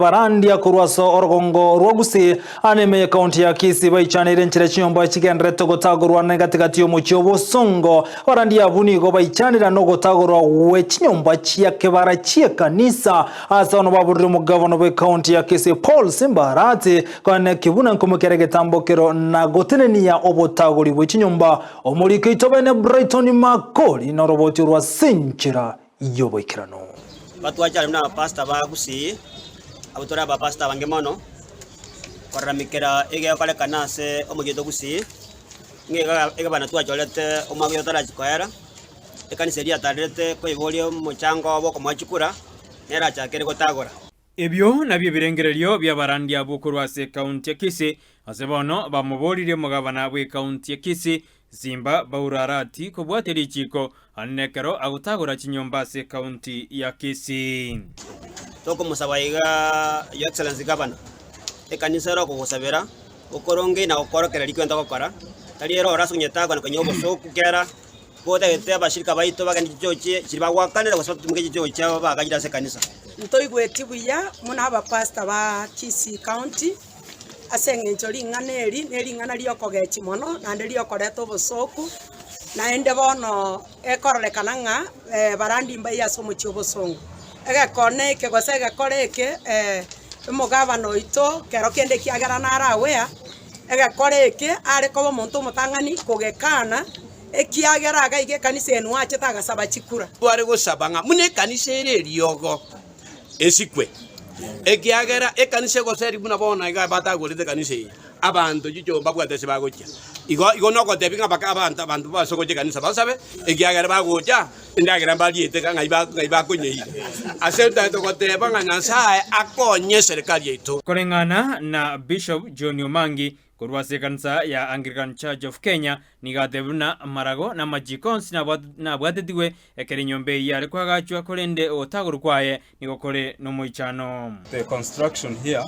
Barandia korwa ase orogongo rwa Gusii aa ime y'ekaunti ya Kisii baichaneire enchera chinyomba chigendererete gotagorwa na egati-gati y'omochie o Bosongo. Abarandia abwo nigo baichanire nogotagorwa gwe chinyomba chia kebara chi'ekanisa ase bono baborire omogavana bw'ekaunti ya Kisii Paul Simba Arati koene buna nkomokera egetambo kero na gotenenia obotagori bwe chinyomba. Omoriki oito bene Brighton Makori noroboti orwa ase enchera y'oboikeranu. Batwachare buna abapastor ba Gusii, abwo tore abapastor abange mono, koraramekera egegokorekana ase omochie oito Gusii, ng'a iga egabana twachorete omwaka oyo otarachia koera, ekanisa eria yatarerete koiboria omochango obo okomoa chikura, nere achakere gotagora. Ebio nabio ebirengererio bi'abarandia abwo korwa ase ekaunti ya Kisii, ase bono bamoboririe omogabana bw'ekaunti ya Kisii, Simba Baura Arati kobwatia richiiko aane ekero agotagora chinyomba ase ekaunti ya Kisii. Tokomosaba iga Your Excellency Governor, ekanisa ere okogosabera okoronge na gokorokereria ki togokora, tari ere ore ase konyetagwa na konya obosooku kera Gotagete abashirika baito bagende chichochi chiria bagoakanera gose batumoke chichochi chiabo bagachire ase ekanisa. Ntoigweti buya buna abapastor ba Kisii County ase eng'encho ring'ana eri ne ring'ana ri'okogechia mono naende riokoreta obosooku, naende bono ekororekana ng'a barandi mbaye ase omochie obosongo. Egekone eke gose egekore eke omogabana oito kero kende ekiagera naro aware, egekore eke are koba omonto omotang'ani kogekana. Ekiagera iga iga ekanisa eye nwachete agasaba chikura. Tware gosaba ng'a buna ekanisa ere eriogo esikwe, ekiagera ekanisa egoseri buna bono iga batagorete ekanisa eye, abanto chicho mbabwate ase bagochia. Igo igo nogotebia ng'a baka abanto abanto base gocha ekanisa basabe, ekiagera bagocha endagera mbariete ng'a ng'ai ng'ai bakonyeira. Ase ntagete goteba ng'a Nyasaye akonye eserekari yaito. Koreng'ana na Bishop John Omangi, Korwa ase ekanisa ya Anglican Church of Kenya nigo atebire buna amarago na amachiko onsi nabwatetigwe ekero enyomba eyio yare koagachwa korende ogotagorwa kwaye nigo kore nomoichano. The construction here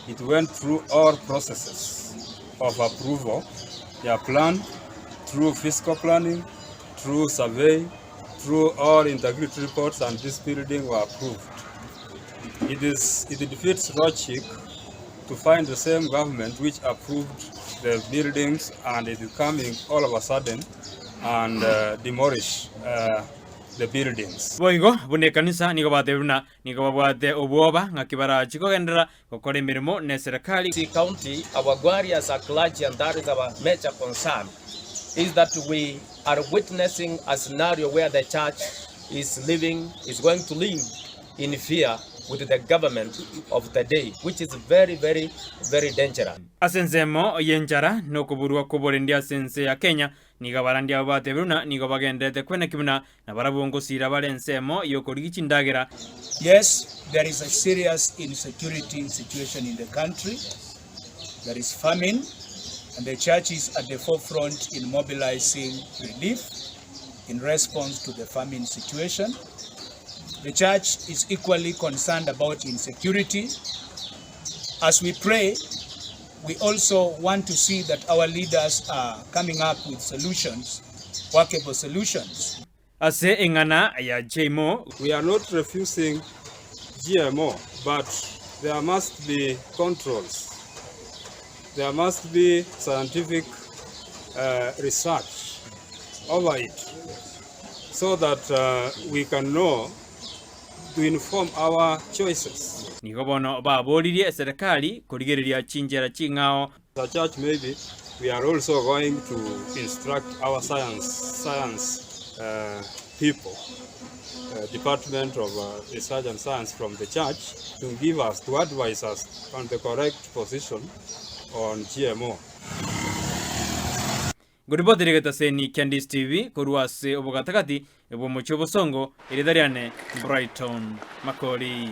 it went through all processes of approval ya plan through physical planning, through survey, through all integrity reports and this building were approved. It is it defeats logic to find the same government which approved the buildings and it is coming all of a sudden and uh, demolish uh, the buildings. Boigo buna ekanisa nigo batebire buna nigo babwate obwoba ng'aki barachi kogenderera gokora emeremo neserekari. Kisii County, our worry as a clergy and that is our major concern is that we are witnessing a scenario where the church is living, is going to live in fear with the government of the day which is very very very dangerous. Ase ensemo y'enchara na okoburwa kw'oborendi ase ense ya Kenya, nigo abarandi abo batebire buna nigo bagendererete kweneki buna nabarabwo ngosiira bare ensemo y'okorigia chindagera. Yes, there is a serious insecurity situation in the country, there is famine and the church is at the forefront in mobilizing relief in response to the famine situation. The church is equally concerned about insecurity. As we pray, we also want to see that our leaders are coming up with solutions, workable solutions. Ase eng'ana ya Jmo. We are not refusing GMO, but there must be controls. There must be scientific uh, research over it so that uh, we can know to inform our choices. Nigo bono baboririe eserekari korigereria chinchera ching'ao. As a church maybe we are also going to instruct our science, science uh, people, uh, Department of uh, Research and Science from the church to give us, to advise us on the correct position on GMO. Ngoripoteria getaseni kia Ndisi TV korwa ase obogatagati bw'omochie o Bosongo, erieta riane Brighton Makori.